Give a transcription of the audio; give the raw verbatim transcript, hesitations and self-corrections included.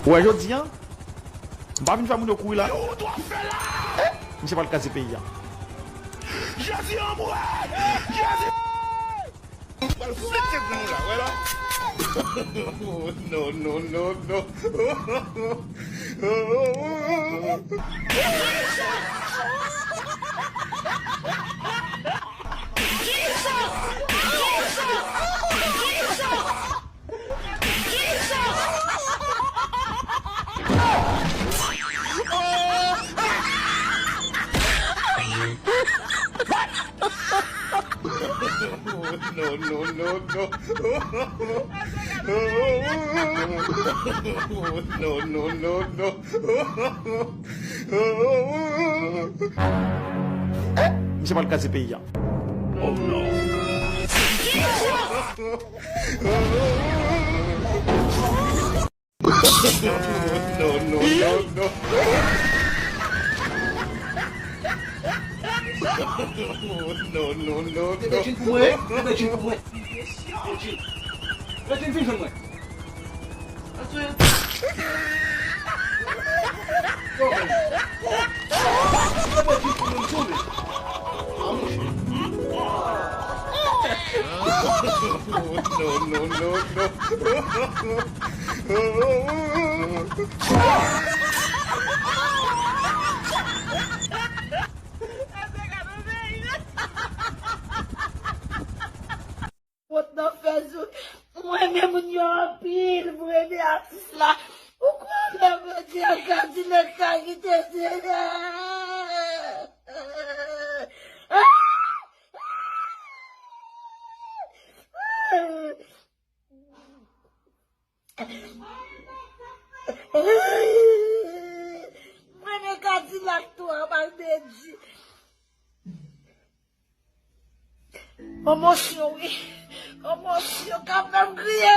Ou wè jodi a, m pa vin fè moun yo kouri la. Yo, ou twò fè la! Eh, misye pral kraze peyi a. Jezi anmwe! Jezi! Pral fete granmoun la, wè la. No, no, no, no. No, no, no, no. No, no, no, no. Misye pral kraze peyi a. Oh no. No, no, no, no. No, no, no, no. Bebe, vin pou mwen, bebe, vin pou mwen. Vin, vin, vin jwenn mwen. No, no, no, no. Wot nan Facebook. Mwen renmen moun yo anpil, mwen renmen atis la. Ou konnen Bondye ap gade lè ka kite se. Mwen renmen Kadilak tou, a Malbedi. Emosyon, wi. Emosyon ka fè m kriye.